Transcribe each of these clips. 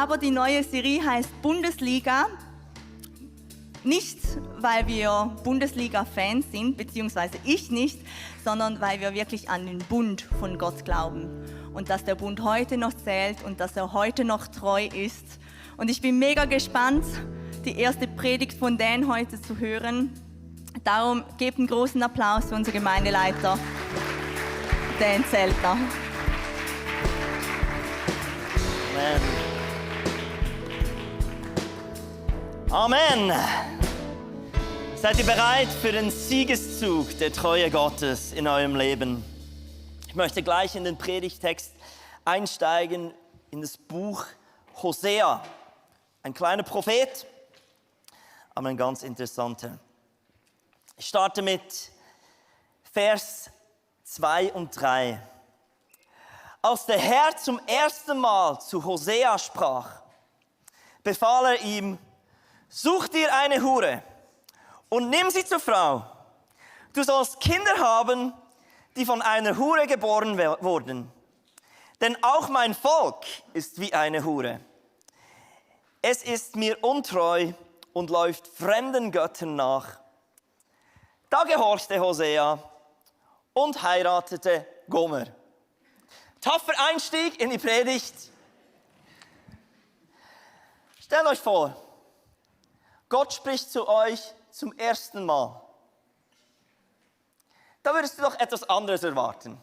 Aber die neue Serie heißt Bundesliga. Nicht, weil wir Bundesliga-Fans sind, beziehungsweise ich nicht, sondern weil wir wirklich an den Bund von Gott glauben. Und dass der Bund heute noch zählt und dass er heute noch treu ist. Und ich bin mega gespannt, die erste Predigt von Dan heute zu hören. Darum gebt einen großen Applaus für unseren Gemeindeleiter, Dan Zeltner. Amen. Amen. Seid ihr bereit für den Siegeszug der Treue Gottes in eurem Leben? Ich möchte gleich in den Predigtext einsteigen, in das Buch Hosea. Ein kleiner Prophet, aber ein ganz interessanter. Ich starte mit Vers 2 und 3. Als der Herr zum ersten Mal zu Hosea sprach, befahl er ihm: Such dir eine Hure und nimm sie zur Frau. Du sollst Kinder haben, die von einer Hure geboren wurden. Denn auch mein Volk ist wie eine Hure. Es ist mir untreu und läuft fremden Göttern nach. Da gehorchte Hosea und heiratete Gomer. Tapfer Einstieg in die Predigt. Stellt euch vor, Gott spricht zu euch zum ersten Mal. Da würdest du doch etwas anderes erwarten.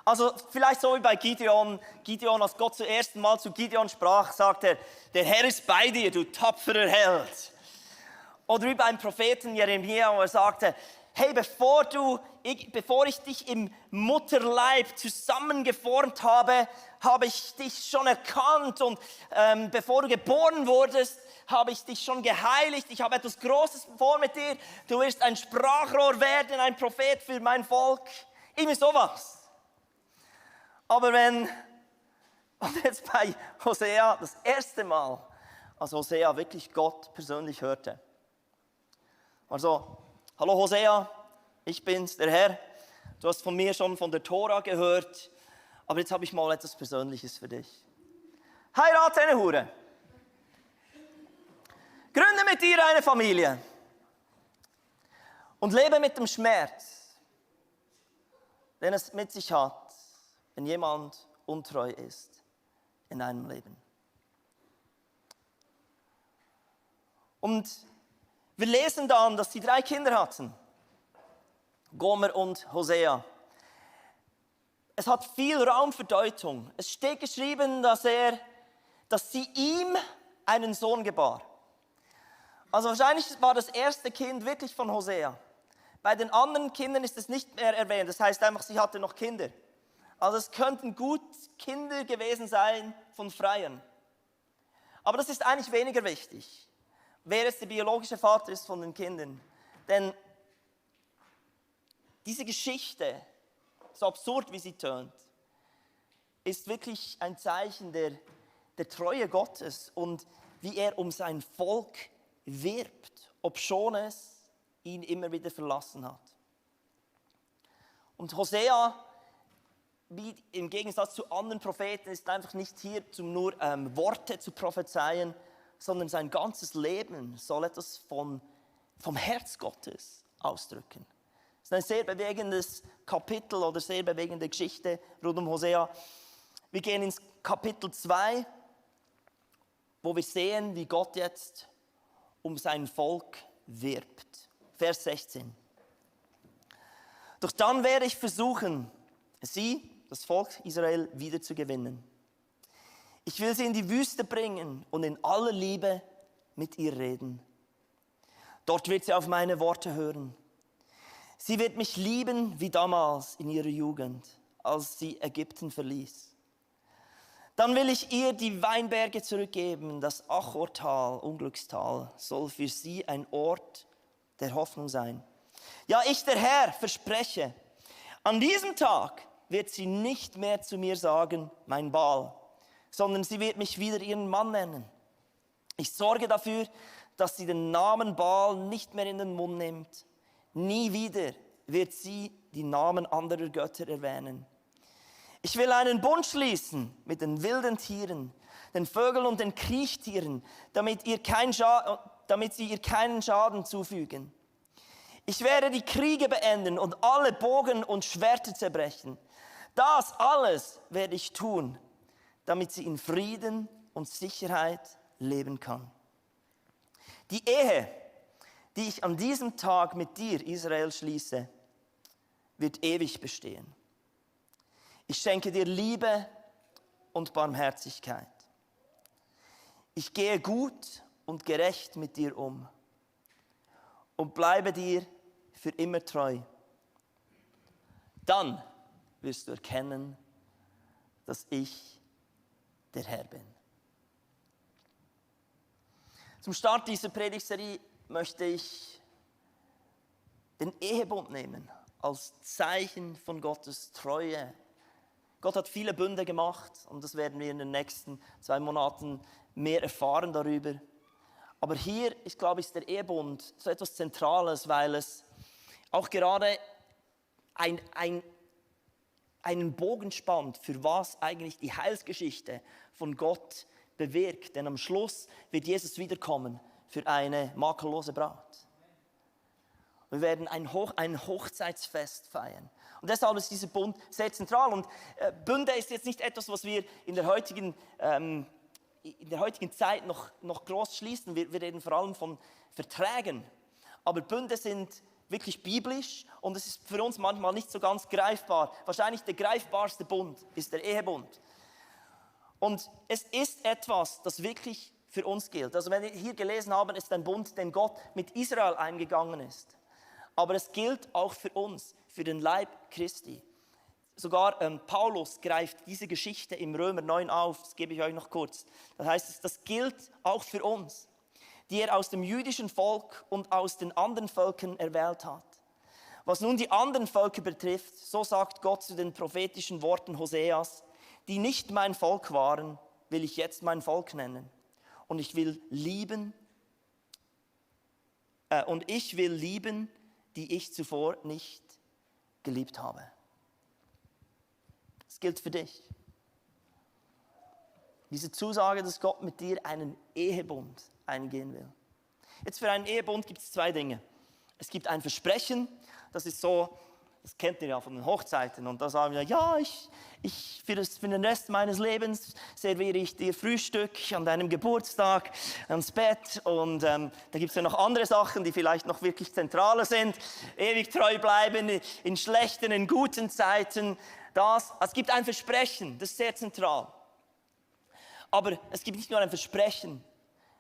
Also vielleicht so wie bei Gideon. Gideon, als Gott zum ersten Mal zu Gideon sprach, sagt er: Der Herr ist bei dir, du tapferer Held. Oder wie beim Propheten Jeremia, wo er sagte: Hey, bevor ich dich im Mutterleib zusammengeformt habe, habe ich dich schon erkannt. Und bevor du geboren wurdest, habe ich dich schon geheiligt. Ich habe etwas Großes vor mit dir. Du wirst ein Sprachrohr werden, ein Prophet für mein Volk. Irgendwie sowas. Aber und jetzt bei Hosea, das erste Mal, als Hosea wirklich Gott persönlich hörte. Also, hallo Hosea, ich bin's, der Herr. Du hast von mir schon von der Tora gehört, aber jetzt habe ich mal etwas Persönliches für dich. Heirate eine Hure. Gründe mit ihr eine Familie. Und lebe mit dem Schmerz, den es mit sich hat, wenn jemand untreu ist in einem Leben. Und wir lesen dann, dass sie 3 Kinder hatten. Gomer und Hosea. Es hat viel Raum für Deutung. Es steht geschrieben, dass sie ihm einen Sohn gebar. Also wahrscheinlich war das erste Kind wirklich von Hosea. Bei den anderen Kindern ist es nicht mehr erwähnt. Das heißt einfach, sie hatte noch Kinder. Also es könnten gut Kinder gewesen sein von Freien. Aber das ist eigentlich weniger wichtig, wer jetzt der biologische Vater ist von den Kindern. Denn diese Geschichte, so absurd wie sie tönt, ist wirklich ein Zeichen der Treue Gottes und wie er um sein Volk wirbt, obschon es ihn immer wieder verlassen hat. Und Hosea, wie im Gegensatz zu anderen Propheten, ist einfach nicht hier, um nur Worte zu prophezeien, sondern sein ganzes Leben soll etwas vom Herz Gottes ausdrücken. Es ist ein sehr bewegendes Kapitel oder sehr bewegende Geschichte rund um Hosea. Wir gehen ins Kapitel 2, wo wir sehen, wie Gott jetzt um sein Volk wirbt. Vers 16. Doch dann werde ich versuchen, sie, das Volk Israel, wieder zu gewinnen. Ich will sie in die Wüste bringen und in aller Liebe mit ihr reden. Dort wird sie auf meine Worte hören. Sie wird mich lieben wie damals in ihrer Jugend, als sie Ägypten verließ. Dann will ich ihr die Weinberge zurückgeben, das Achortal, Unglückstal, soll für sie ein Ort der Hoffnung sein. Ja, ich, der Herr, verspreche, an diesem Tag wird sie nicht mehr zu mir sagen, mein Baal, sondern sie wird mich wieder ihren Mann nennen. Ich sorge dafür, dass sie den Namen Baal nicht mehr in den Mund nimmt. Nie wieder wird sie die Namen anderer Götter erwähnen. Ich will einen Bund schließen mit den wilden Tieren, den Vögeln und den Kriechtieren, damit sie ihr keinen Schaden zufügen. Ich werde die Kriege beenden und alle Bogen und Schwerter zerbrechen. Das alles werde ich tun, damit sie in Frieden und Sicherheit leben kann. Die Ehe, die ich an diesem Tag mit dir, Israel, schließe, wird ewig bestehen. Ich schenke dir Liebe und Barmherzigkeit. Ich gehe gut und gerecht mit dir um und bleibe dir für immer treu. Dann wirst du erkennen, dass ich der Herr bin. Zum Start dieser Predigtserie möchte ich den Ehebund nehmen als Zeichen von Gottes Treue. Gott hat viele Bünde gemacht und das werden wir in den nächsten 2 Monaten mehr erfahren darüber. Aber hier, ich glaube, ist der Ehebund so etwas Zentrales, weil es auch gerade einen Bogen spannt, für was eigentlich die Heilsgeschichte von Gott bewirkt. Denn am Schluss wird Jesus wiederkommen für eine makellose Braut. Wir werden ein Hochzeitsfest feiern. Und deshalb ist dieser Bund sehr zentral. Und Bünde ist jetzt nicht etwas, was wir in der heutigen Zeit noch groß schließen. Wir reden vor allem von Verträgen. Aber Bünde sind wirklich biblisch und es ist für uns manchmal nicht so ganz greifbar. Wahrscheinlich der greifbarste Bund ist der Ehebund. Und es ist etwas, das wirklich für uns gilt. Also wenn wir hier gelesen haben, ist ein Bund, den Gott mit Israel eingegangen ist. Aber es gilt auch für uns, für den Leib Christi. Sogar Paulus greift diese Geschichte im Römer 9 auf, das gebe ich euch noch kurz. Das heißt, das gilt auch für uns, die er aus dem jüdischen Volk und aus den anderen Völkern erwählt hat. Was nun die anderen Völker betrifft, so sagt Gott zu den prophetischen Worten Hoseas, die nicht mein Volk waren, will ich jetzt mein Volk nennen. Und ich will lieben, die ich zuvor nicht geliebt habe. Das gilt für dich. Diese Zusage, dass Gott mit dir einen Ehebund eingehen will. Jetzt für einen Ehebund gibt es 2 Dinge. Es gibt ein Versprechen, das ist so, das kennt ihr ja von den Hochzeiten. Und da sagen wir, ja, ich für den Rest meines Lebens serviere ich dir Frühstück an deinem Geburtstag, ans Bett. Und da gibt es ja noch andere Sachen, die vielleicht noch wirklich zentraler sind. Ewig treu bleiben in schlechten, in guten Zeiten. Es gibt ein Versprechen, das ist sehr zentral. Aber es gibt nicht nur ein Versprechen,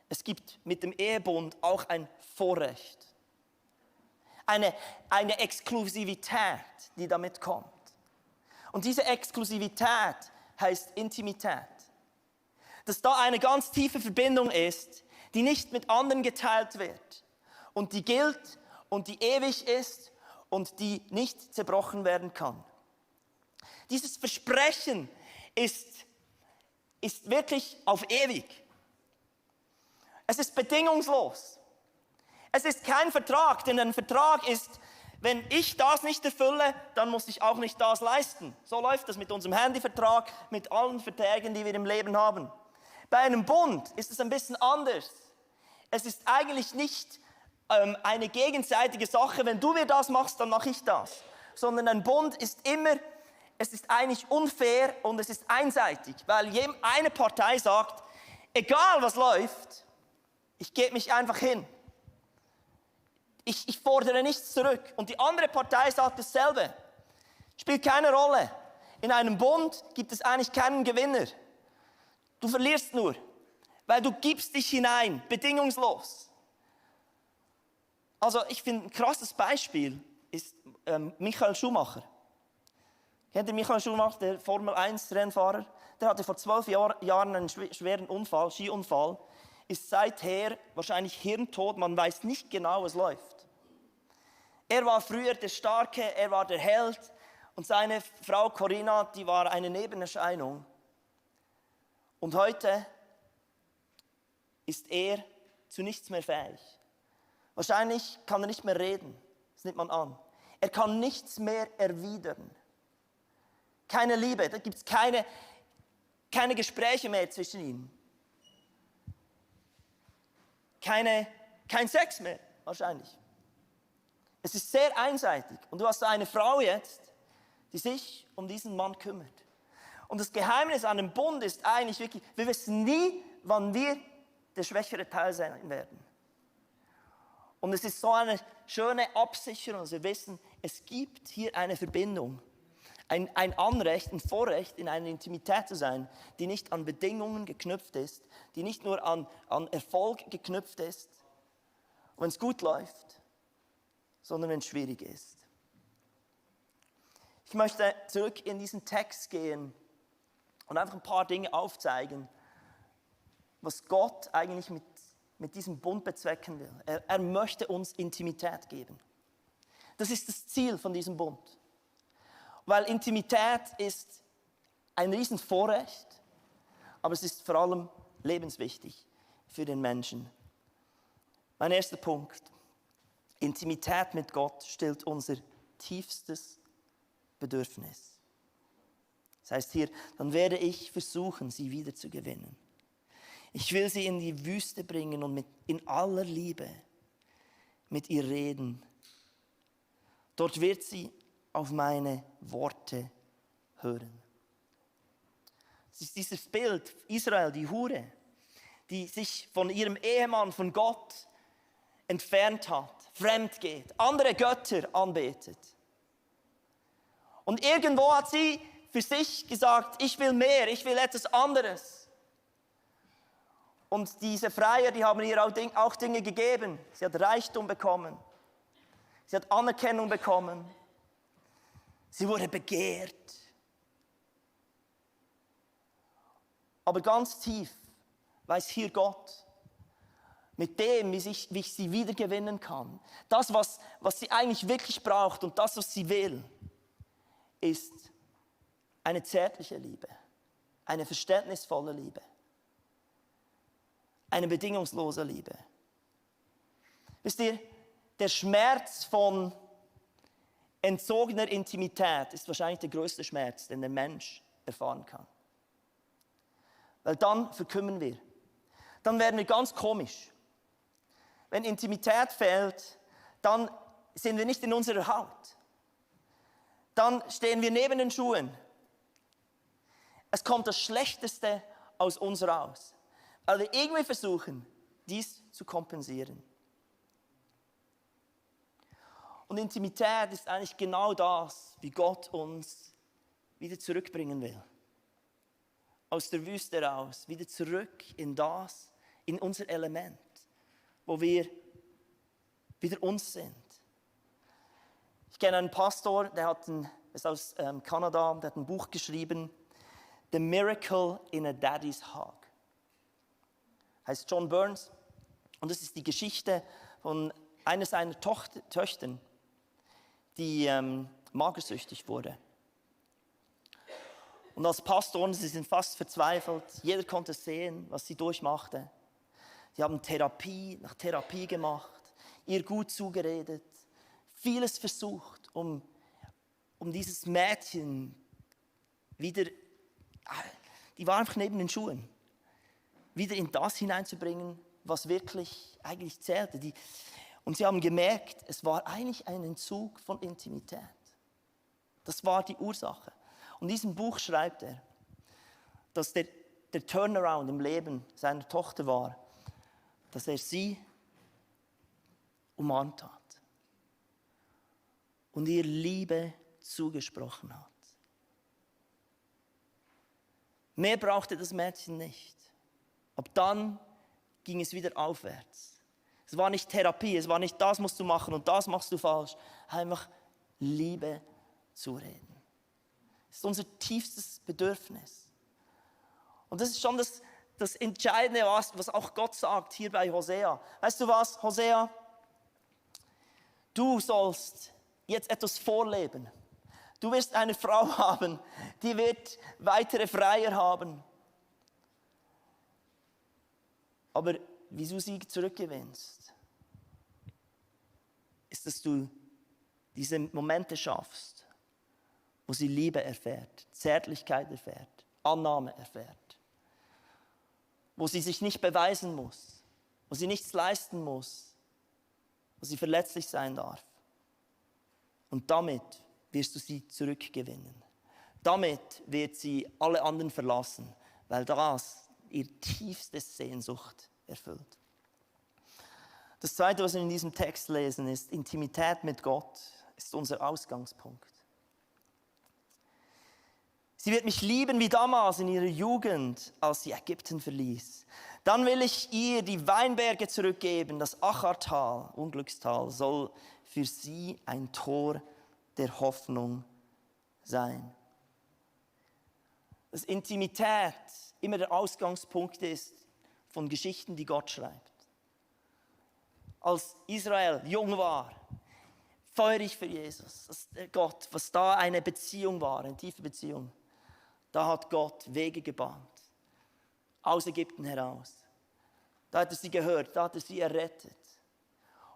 es gibt mit dem Ehebund auch ein Vorrecht. Eine Exklusivität, die damit kommt. Und diese Exklusivität heißt Intimität. Dass da eine ganz tiefe Verbindung ist, die nicht mit anderen geteilt wird. Und die gilt und die ewig ist und die nicht zerbrochen werden kann. Dieses Versprechen ist wirklich auf ewig. Es ist bedingungslos. Es ist kein Vertrag, denn ein Vertrag ist, wenn ich das nicht erfülle, dann muss ich auch nicht das leisten. So läuft das mit unserem Handyvertrag, mit allen Verträgen, die wir im Leben haben. Bei einem Bund ist es ein bisschen anders. Es ist eigentlich nicht eine gegenseitige Sache, wenn du mir das machst, dann mache ich das. Sondern ein Bund ist immer, es ist eigentlich unfair und es ist einseitig, weil eine Partei sagt, egal was läuft, ich gebe mich einfach hin. Ich fordere nichts zurück. Und die andere Partei sagt dasselbe. Spielt keine Rolle. In einem Bund gibt es eigentlich keinen Gewinner. Du verlierst nur, weil du gibst dich hinein, bedingungslos. Also ich finde, ein krasses Beispiel ist Michael Schumacher. Kennt ihr Michael Schumacher, der Formel-1-Rennfahrer? Der hatte vor 12 Jahren einen schweren Unfall, Skiunfall. Ist seither wahrscheinlich hirntot, man weiß nicht genau, was läuft. Er war früher der Starke, er war der Held und seine Frau Corinna, die war eine Nebenerscheinung. Und heute ist er zu nichts mehr fähig. Wahrscheinlich kann er nicht mehr reden, das nimmt man an. Er kann nichts mehr erwidern. Keine Liebe, da gibt es keine keine Gespräche mehr zwischen ihnen. Kein Sex mehr, wahrscheinlich. Es ist sehr einseitig. Und du hast eine Frau jetzt, die sich um diesen Mann kümmert. Und das Geheimnis an dem Bund ist eigentlich wirklich, wir wissen nie, wann wir der schwächere Teil sein werden. Und es ist so eine schöne Absicherung, dass wir wissen, es gibt hier eine Verbindung. Ein Anrecht, ein Vorrecht, in einer Intimität zu sein, die nicht an Bedingungen geknüpft ist, die nicht nur an Erfolg geknüpft ist, wenn es gut läuft, sondern wenn es schwierig ist. Ich möchte zurück in diesen Text gehen und einfach ein paar Dinge aufzeigen, was Gott eigentlich mit diesem Bund bezwecken will. Er möchte uns Intimität geben. Das ist das Ziel von diesem Bund. Weil Intimität ist ein Riesenvorrecht, aber es ist vor allem lebenswichtig für den Menschen. Mein erster Punkt. Intimität mit Gott stillt unser tiefstes Bedürfnis. Das heißt hier, dann werde ich versuchen, sie wieder zu gewinnen. Ich will sie in die Wüste bringen und in aller Liebe mit ihr reden. Dort wird sie auf meine Worte hören. Es ist dieses Bild, Israel, die Hure, die sich von ihrem Ehemann, von Gott entfernt hat, fremd geht, andere Götter anbetet. Und irgendwo hat sie für sich gesagt, ich will mehr, ich will etwas anderes. Und diese Freier, die haben ihr auch Dinge gegeben. Sie hat Reichtum bekommen. Sie hat Anerkennung bekommen. Sie wurde begehrt. Aber ganz tief weiß hier Gott, mit dem, wie ich sie wiedergewinnen kann. Das, was sie eigentlich wirklich braucht und das, was sie will, ist eine zärtliche Liebe, eine verständnisvolle Liebe, eine bedingungslose Liebe. Wisst ihr, der Schmerz von entzogener Intimität ist wahrscheinlich der größte Schmerz, den der Mensch erfahren kann. Weil dann verkümmern wir. Dann werden wir ganz komisch. Wenn Intimität fehlt, dann sind wir nicht in unserer Haut. Dann stehen wir neben den Schuhen. Es kommt das Schlechteste aus uns raus, weil wir irgendwie versuchen, dies zu kompensieren. Und Intimität ist eigentlich genau das, wie Gott uns wieder zurückbringen will. Aus der Wüste raus, wieder zurück in unser Element, wo wir wieder uns sind. Ich kenne einen Pastor, ist aus Kanada, der hat ein Buch geschrieben, The Miracle in a Daddy's Hug. Heißt John Burns. Und das ist die Geschichte von einer seiner Töchtern, die magersüchtig wurde. Und als Pastoren, sie sind fast verzweifelt. Jeder konnte sehen, was sie durchmachte. Sie haben Therapie nach Therapie gemacht, ihr gut zugeredet, vieles versucht, um dieses Mädchen wieder, die war einfach neben den Schuhen, wieder in das hineinzubringen, was wirklich eigentlich zählte. Und sie haben gemerkt, es war eigentlich ein Entzug von Intimität. Das war die Ursache. Und in diesem Buch schreibt er, dass der Turnaround im Leben seiner Tochter war, dass er sie umarmt hat und ihr Liebe zugesprochen hat. Mehr brauchte das Mädchen nicht. Ab dann ging es wieder aufwärts. Es war nicht Therapie, es war nicht, das musst du machen und das machst du falsch. Einfach Liebe zureden. Das ist unser tiefstes Bedürfnis. Und das ist schon das Entscheidende, was auch Gott sagt hier bei Hosea. Weißt du was, Hosea? Du sollst jetzt etwas vorleben. Du wirst eine Frau haben, die wird weitere Freier haben. Aber wie du sie zurückgewinnst, ist, dass du diese Momente schaffst, wo sie Liebe erfährt, Zärtlichkeit erfährt, Annahme erfährt. wo sie sich nicht beweisen muss, wo sie nichts leisten muss, wo sie verletzlich sein darf. Und damit wirst du sie zurückgewinnen. Damit wird sie alle anderen verlassen, weil das ihr tiefste Sehnsucht erfüllt. Das Zweite, was wir in diesem Text lesen, ist, Intimität mit Gott ist unser Ausgangspunkt. Sie wird mich lieben wie damals in ihrer Jugend, als sie Ägypten verließ. Dann will ich ihr die Weinberge zurückgeben, das Achartal, Unglückstal, soll für sie ein Tor der Hoffnung sein. Dass Intimität immer der Ausgangspunkt ist von Geschichten, die Gott schreibt. Als Israel jung war, feurig für Jesus, Gott, was da eine Beziehung war, eine tiefe Beziehung, da hat Gott Wege gebahnt, aus Ägypten heraus. Da hat er sie gehört, da hat er sie errettet.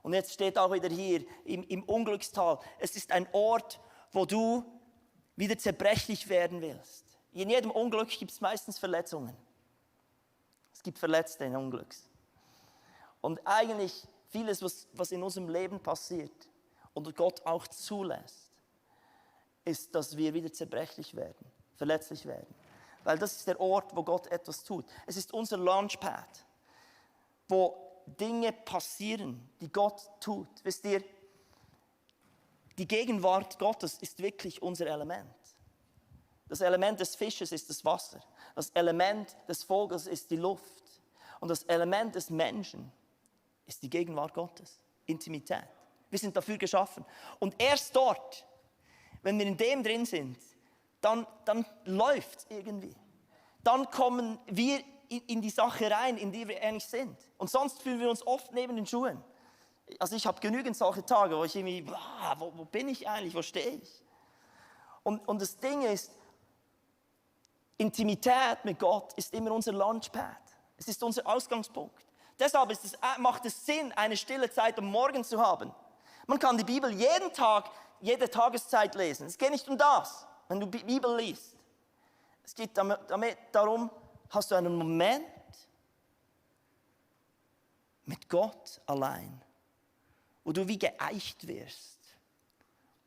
Und jetzt steht auch wieder hier im Unglückstal, es ist ein Ort, wo du wieder zerbrechlich werden willst. In jedem Unglück gibt es meistens Verletzungen. Es gibt Verletzte in Unglücks. Und eigentlich vieles, was in unserem Leben passiert und Gott auch zulässt, ist, dass wir wieder zerbrechlich werden, verletzlich werden. Weil das ist der Ort, wo Gott etwas tut. Es ist unser Launchpad, wo Dinge passieren, die Gott tut. Wisst ihr, die Gegenwart Gottes ist wirklich unser Element. Das Element des Fisches ist das Wasser. Das Element des Vogels ist die Luft. Und das Element des Menschen ist die Gegenwart Gottes. Intimität. Wir sind dafür geschaffen. Und erst dort, wenn wir in dem drin sind, dann läuft es irgendwie. Dann kommen wir in die Sache rein, in die wir eigentlich sind. Und sonst fühlen wir uns oft neben den Schuhen. Also ich habe genügend solche Tage, wo ich irgendwie, wo bin ich eigentlich, wo stehe ich? Und das Ding ist, Intimität mit Gott ist immer unser Launchpad. Es ist unser Ausgangspunkt. Deshalb macht es Sinn, eine stille Zeit am Morgen zu haben. Man kann die Bibel jeden Tag, jede Tageszeit lesen. Es geht nicht um das, wenn du die Bibel liest. Es geht damit darum, hast du einen Moment mit Gott allein, wo du wie geeicht wirst,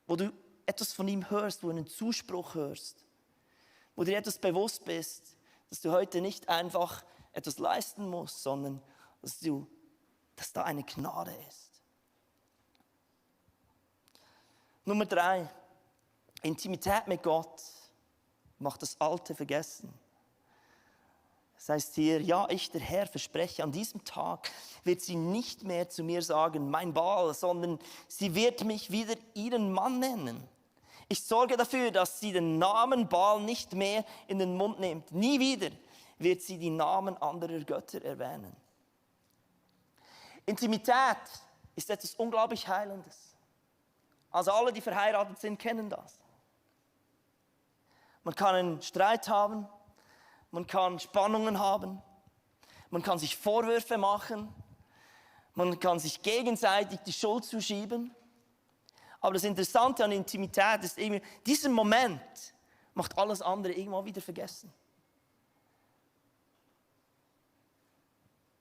wo du etwas von ihm hörst, wo du einen Zuspruch hörst, wo dir etwas bewusst bist, dass du heute nicht einfach etwas leisten musst, sondern dass da eine Gnade ist. Nummer 3, Intimität mit Gott macht das Alte vergessen. Das heißt hier, ja, ich, der Herr, verspreche, an diesem Tag wird sie nicht mehr zu mir sagen, mein Baal, sondern sie wird mich wieder ihren Mann nennen. Ich sorge dafür, dass sie den Namen Baal nicht mehr in den Mund nimmt. Nie wieder wird sie die Namen anderer Götter erwähnen. Intimität ist etwas unglaublich Heilendes. Also alle, die verheiratet sind, kennen das. Man kann einen Streit haben, man kann Spannungen haben, man kann sich Vorwürfe machen, man kann sich gegenseitig die Schuld zuschieben. Aber das Interessante an Intimität ist irgendwie, dieser Moment macht alles andere irgendwann wieder vergessen.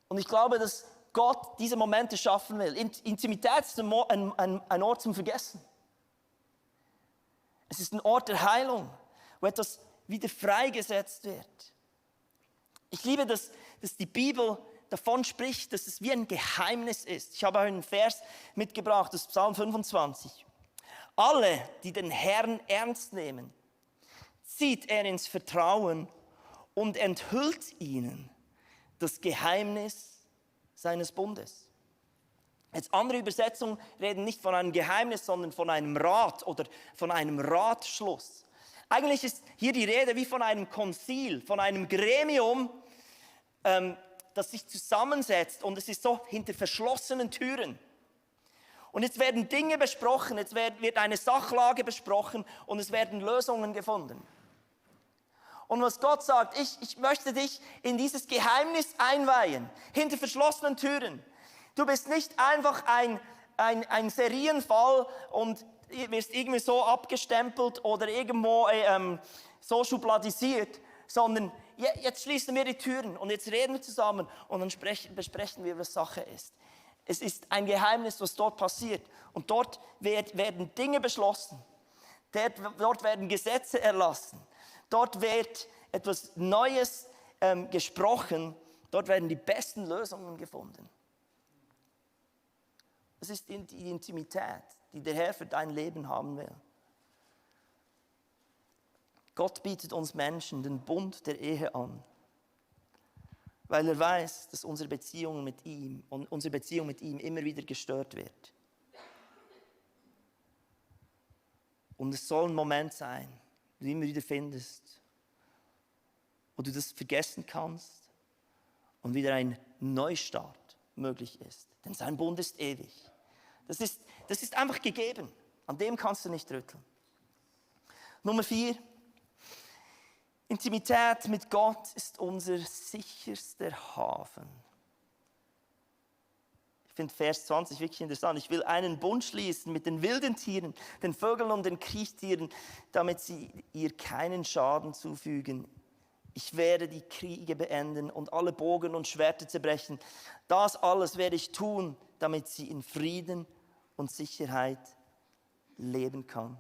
Und ich glaube, dass Gott diese Momente schaffen will. Intimität ist ein Ort zum Vergessen. Es ist ein Ort der Heilung, wo etwas wieder freigesetzt wird. Ich liebe, dass die Bibel davon spricht, dass es wie ein Geheimnis ist. Ich habe euch einen Vers mitgebracht, das ist Psalm 25. Alle, die den Herrn ernst nehmen, zieht er ins Vertrauen und enthüllt ihnen das Geheimnis seines Bundes. Jetzt andere Übersetzungen reden nicht von einem Geheimnis, sondern von einem Rat oder von einem Ratschluss. Eigentlich ist hier die Rede wie von einem Konzil, von einem Gremium, das sich zusammensetzt und es ist so hinter verschlossenen Türen. Und jetzt werden Dinge besprochen, jetzt wird eine Sachlage besprochen und es werden Lösungen gefunden. Und was Gott sagt, ich möchte dich in dieses Geheimnis einweihen, hinter verschlossenen Türen. Du bist nicht einfach ein Serienfall und wirst irgendwie so abgestempelt oder irgendwo so schubladisiert, sondern jetzt schließen wir die Türen und jetzt reden wir zusammen und dann besprechen wir, was Sache ist. Es ist ein Geheimnis, was dort passiert. Und dort werden Dinge beschlossen. Dort werden Gesetze erlassen. Dort wird etwas Neues gesprochen. Dort werden die besten Lösungen gefunden. Das ist die Intimität, die der Herr für dein Leben haben will. Gott bietet uns Menschen den Bund der Ehe an, weil er weiß, dass unsere Beziehung mit ihm immer wieder gestört wird. Und es soll ein Moment sein, den du immer wieder findest, wo du das vergessen kannst und wieder ein Neustart möglich ist. Denn sein Bund ist ewig. Das ist einfach gegeben. An dem kannst du nicht rütteln. Nummer 4. Intimität mit Gott ist unser sicherster Hafen. Ich finde Vers 20 wirklich interessant. Ich will einen Bund schließen mit den wilden Tieren, den Vögeln und den Kriechtieren, damit sie ihr keinen Schaden zufügen. Ich werde die Kriege beenden und alle Bogen und Schwerter zerbrechen. Das alles werde ich tun, damit sie in Frieden und Sicherheit leben kann.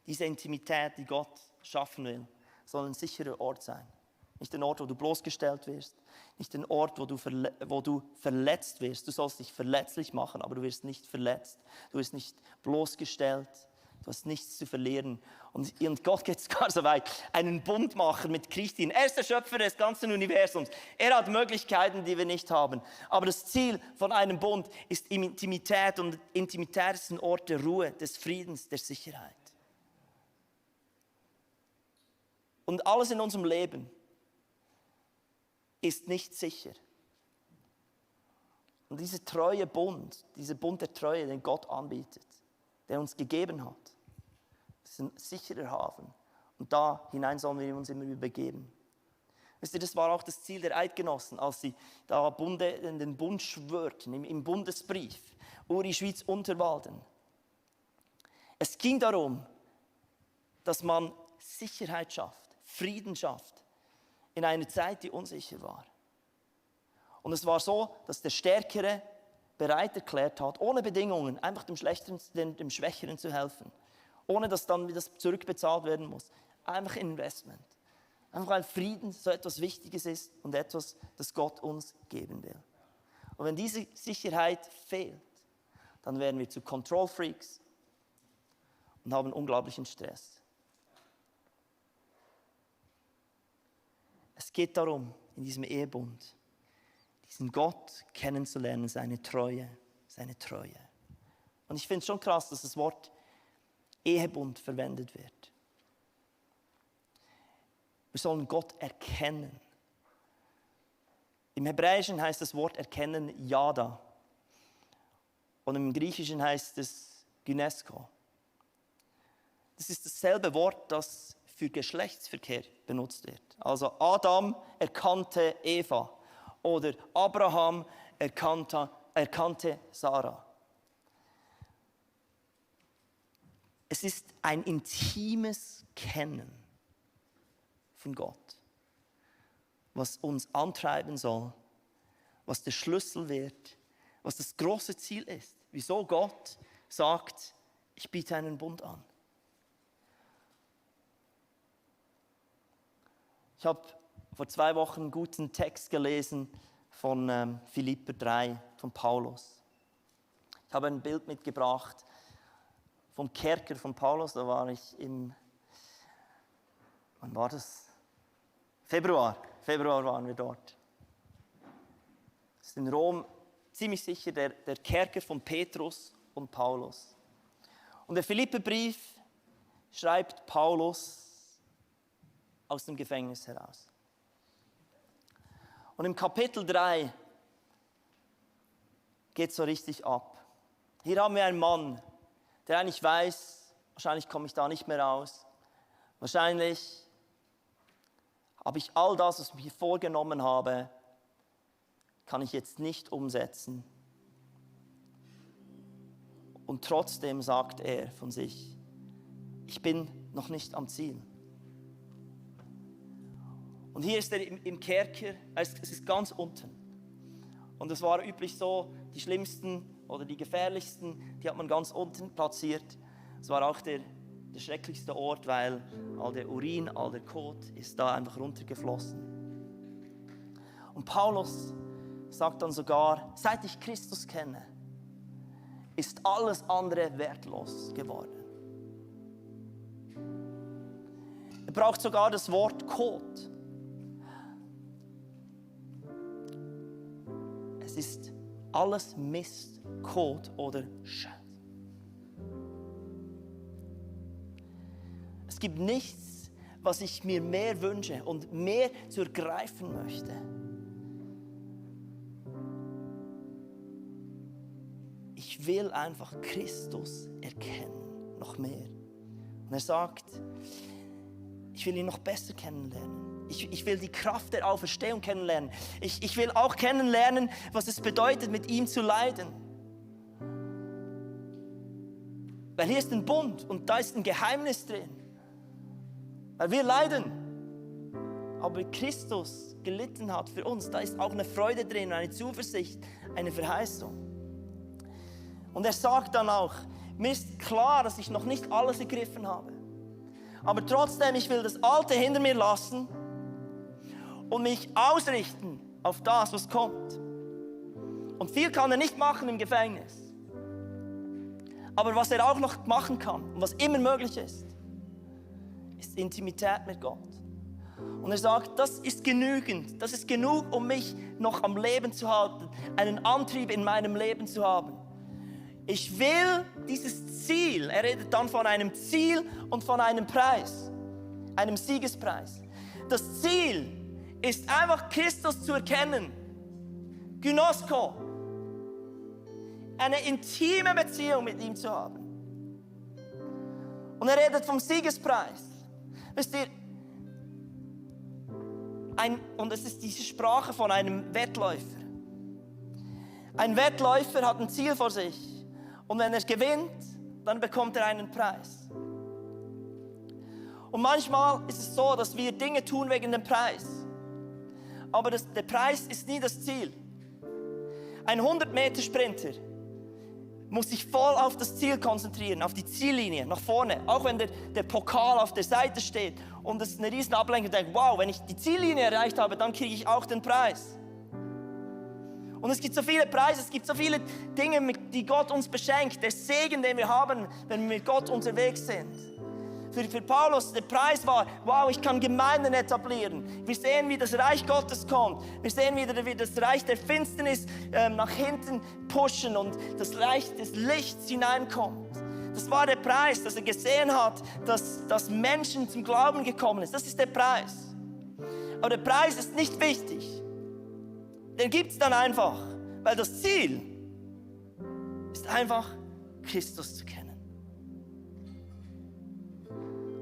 Diese Intimität, die Gott schaffen will, soll ein sicherer Ort sein. Nicht ein Ort, wo du bloßgestellt wirst. Nicht ein Ort, wo du verletzt wirst. Du sollst dich verletzlich machen, aber du wirst nicht verletzt. Du wirst nicht bloßgestellt. Du hast nichts zu verlieren. Und Gott geht sogar so weit, einen Bund machen mit Christin. Er ist der Schöpfer des ganzen Universums. Er hat Möglichkeiten, die wir nicht haben. Aber das Ziel von einem Bund ist Intimität. Und Intimität ist ein Ort der Ruhe, des Friedens, der Sicherheit. Und alles in unserem Leben ist nicht sicher. Und dieser treue Bund, dieser Bund der Treue, den Gott anbietet, der uns gegeben hat, ist ein sicherer Hafen. Und da hinein sollen wir uns immer wieder begeben. Wisst ihr, das war auch das Ziel der Eidgenossen, als sie da den Bund schwörten, im Bundesbrief, Uri, Schwyz, Unterwalden. Es ging darum, dass man Sicherheit schafft, Frieden schafft, in einer Zeit, die unsicher war. Und es war so, dass der Stärkere bereit erklärt hat, ohne Bedingungen, einfach dem Schwächeren zu helfen. Ohne dass dann wieder zurückbezahlt werden muss. Einfach Investment. Einfach weil Frieden so etwas Wichtiges ist und etwas, das Gott uns geben will. Und wenn diese Sicherheit fehlt, dann werden wir zu Control Freaks und haben unglaublichen Stress. Es geht darum, in diesem Ehebund, diesen Gott kennenzulernen, seine Treue. Und ich finde es schon krass, dass das Wort Ehebund verwendet wird. Wir sollen Gott erkennen. Im Hebräischen heißt das Wort erkennen Yada. Und im Griechischen heißt es Gynesko. Das ist dasselbe Wort, das für Geschlechtsverkehr benutzt wird. Also Adam erkannte Eva oder Abraham erkannte Sarah. Es ist ein intimes Kennen von Gott, was uns antreiben soll, was der Schlüssel wird, was das große Ziel ist. Wieso Gott sagt, ich biete einen Bund an. Ich habe vor 2 Wochen einen guten Text gelesen von Philipper 3, von Paulus. Ich habe ein Bild mitgebracht vom Kerker von Paulus. Da war ich wann war das? Februar waren wir dort. Das ist in Rom ziemlich sicher der Kerker von Petrus und Paulus. Und der Philipperbrief schreibt Paulus aus dem Gefängnis heraus. Und im Kapitel 3 geht es so richtig ab. Hier haben wir einen Mann, der eigentlich weiß, wahrscheinlich komme ich da nicht mehr raus. Wahrscheinlich habe ich all das, was ich mir vorgenommen habe, kann ich jetzt nicht umsetzen. Und trotzdem sagt er von sich, ich bin noch nicht am Ziel. Und hier ist er im Kerker, es ist ganz unten. Und es war üblich so, die schlimmsten oder die gefährlichsten, die hat man ganz unten platziert. Es war auch der schrecklichste Ort, weil all der Urin, all der Kot ist da einfach runtergeflossen. Und Paulus sagt dann sogar, seit ich Christus kenne, ist alles andere wertlos geworden. Er braucht sogar das Wort Kot. Es ist alles Mist, Kot oder Scheiß. Es gibt nichts, was ich mir mehr wünsche und mehr zu ergreifen möchte. Ich will einfach Christus erkennen, noch mehr. Und er sagt, ich will ihn noch besser kennenlernen. Ich will die Kraft der Auferstehung kennenlernen. Ich will auch kennenlernen, was es bedeutet, mit ihm zu leiden. Weil hier ist ein Bund und da ist ein Geheimnis drin. Weil wir leiden. Aber Christus gelitten hat für uns, da ist auch eine Freude drin, eine Zuversicht, eine Verheißung. Und er sagt dann auch, mir ist klar, dass ich noch nicht alles ergriffen habe. Aber trotzdem, ich will das Alte hinter mir lassen und mich ausrichten auf das, was kommt. Und viel kann er nicht machen im Gefängnis. Aber was er auch noch machen kann und was immer möglich ist Intimität mit Gott. Und er sagt, das ist genügend, das ist genug, um mich noch am Leben zu halten, einen Antrieb in meinem Leben zu haben. Ich will dieses Ziel, er redet dann von einem Ziel und von einem Preis, einem Siegespreis. Das Ziel ist einfach Christus zu erkennen, Gynosko, eine intime Beziehung mit ihm zu haben. Und er redet vom Siegespreis. Wisst ihr, und es ist diese Sprache von einem Wettläufer. Ein Wettläufer hat ein Ziel vor sich und wenn er gewinnt, dann bekommt er einen Preis. Und manchmal ist es so, dass wir Dinge tun wegen dem Preis. Aber der Preis ist nie das Ziel. Ein 100-Meter-Sprinter muss sich voll auf das Ziel konzentrieren, auf die Ziellinie, nach vorne. Auch wenn der Pokal auf der Seite steht und es eine riesen Ablenkung denkt, wow, wenn ich die Ziellinie erreicht habe, dann kriege ich auch den Preis. Und es gibt so viele Preise, es gibt so viele Dinge, die Gott uns beschenkt. Der Segen, den wir haben, wenn wir mit Gott unterwegs sind. Für Paulus, der Preis war, wow, ich kann Gemeinden etablieren. Wir sehen, wie das Reich Gottes kommt. Wir sehen, wie das Reich der Finsternis nach hinten pushen und das Reich des Lichts hineinkommt. Das war der Preis, dass er gesehen hat, dass Menschen zum Glauben gekommen sind. Das ist der Preis. Aber der Preis ist nicht wichtig. Den gibt es dann einfach, weil das Ziel ist einfach, Christus zu kennen.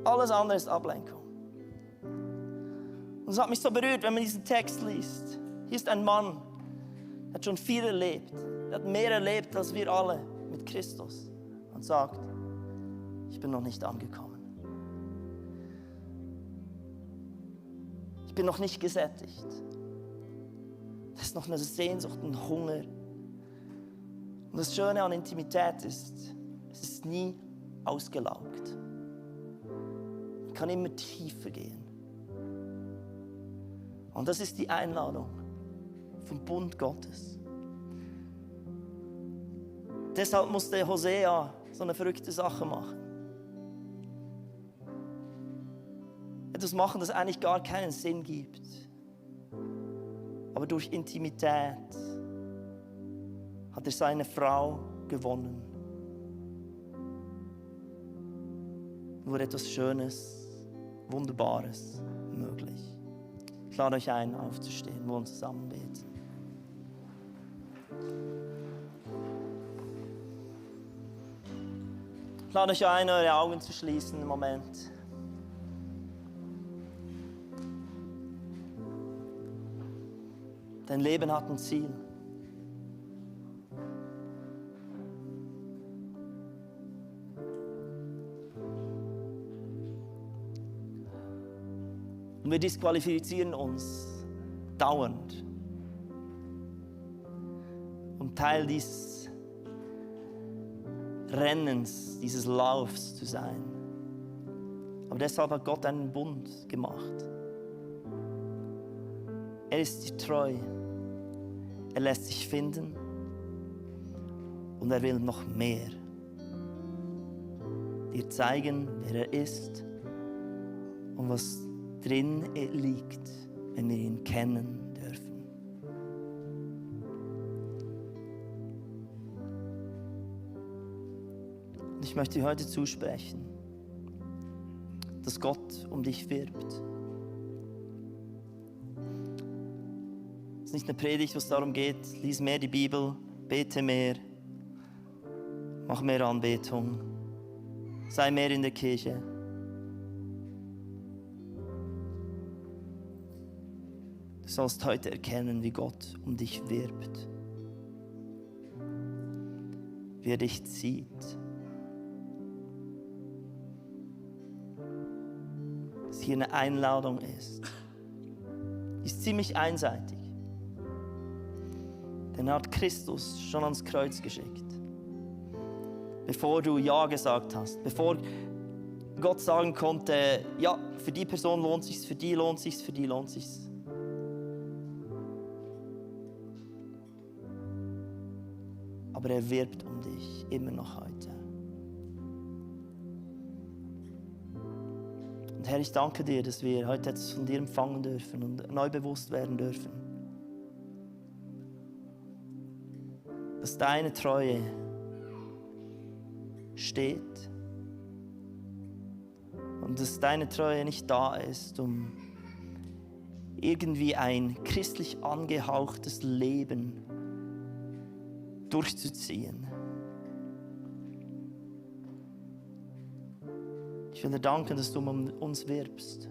Alles andere ist Ablenkung. Und es hat mich so berührt, wenn man diesen Text liest. Hier ist ein Mann, der hat schon viel erlebt. Der hat mehr erlebt als wir alle mit Christus. Und sagt, ich bin noch nicht angekommen. Ich bin noch nicht gesättigt. Das ist noch eine Sehnsucht, ein Hunger. Und das Schöne an Intimität ist, es ist nie ausgelaugt. Man kann immer tiefer gehen. Und das ist die Einladung vom Bund Gottes. Deshalb musste Hosea so eine verrückte Sache machen. Etwas machen, das eigentlich gar keinen Sinn gibt. Aber durch Intimität hat er seine Frau gewonnen. Wurde etwas Schönes, Wunderbares möglich. Ich lade euch ein, aufzustehen, wir uns zusammen beten. Ich lade euch ein, eure Augen zu schließen im Moment. Dein Leben hat ein Ziel. Und wir disqualifizieren uns dauernd, um Teil dieses Rennens, dieses Laufs zu sein. Aber deshalb hat Gott einen Bund gemacht. Er ist dir treu. Er lässt sich finden. Und er will noch mehr. Dir zeigen, wer er ist und was drin liegt, wenn wir ihn kennen dürfen. Und ich möchte dir heute zusprechen, dass Gott um dich wirbt. Es ist nicht eine Predigt, wo es darum geht, lies mehr die Bibel, bete mehr, mach mehr Anbetung, sei mehr in der Kirche. Du sollst heute erkennen, wie Gott um dich wirbt, wie er dich zieht. Dass hier eine Einladung ist. Die ist ziemlich einseitig. Denn er hat Christus schon ans Kreuz geschickt. Bevor du Ja gesagt hast, bevor Gott sagen konnte, ja, für die Person lohnt sich's, für die lohnt sich's, für die lohnt sich's. Aber er wirbt um dich, immer noch heute. Und Herr, ich danke dir, dass wir heute etwas von dir empfangen dürfen und neu bewusst werden dürfen. Dass deine Treue steht und dass deine Treue nicht da ist, um irgendwie ein christlich angehauchtes Leben durchzuziehen. Ich will dir danken, dass du um uns wirbst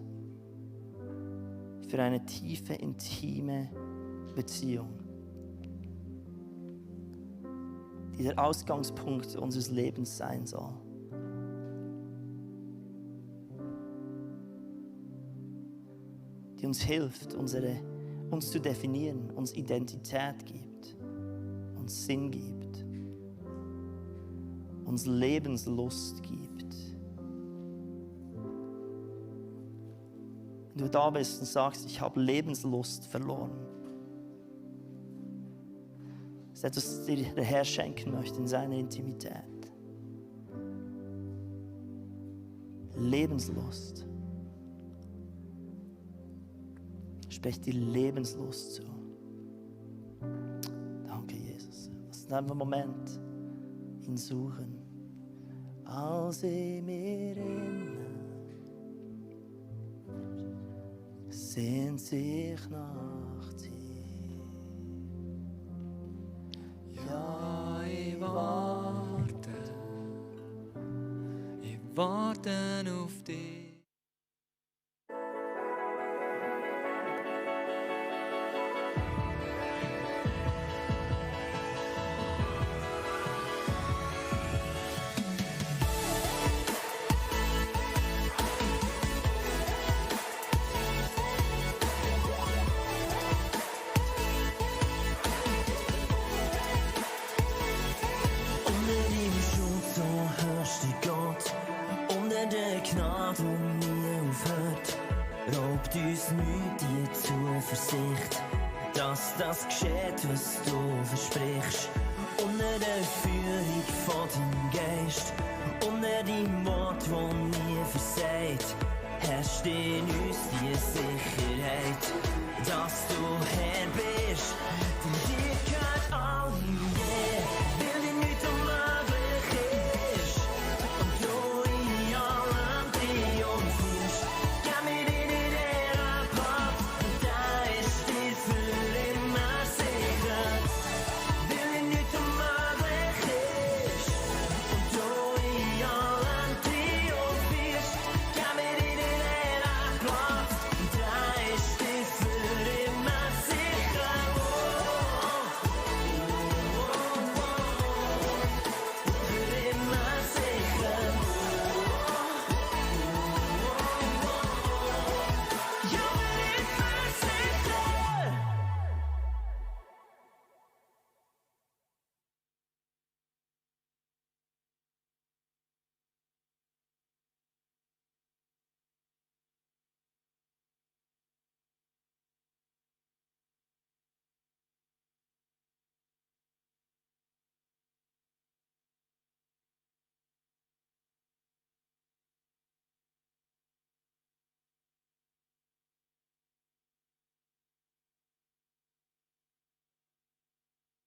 für eine tiefe, intime Beziehung, die der Ausgangspunkt unseres Lebens sein soll. Die uns hilft, uns zu definieren, uns Identität gibt, uns Sinn gibt, uns Lebenslust gibt. Wenn du da bist und sagst, ich habe Lebenslust verloren, das ist etwas, das dir der Herr schenken möchte in seiner Intimität. Lebenslust. Sprech dir Lebenslust zu. Danke, Jesus. Lass uns einfach einen Moment ihn suchen. Als ich mir erinnere, sehnt sich nach dir. Ja, ich warte auf dich. Raubt uns nicht die Zuversicht, dass das geschieht, was du versprichst. Unter der Führung von deinem Geist, unter deinem Wort, das nie versagt, herrscht in uns die Sicherheit, dass du Herr bist.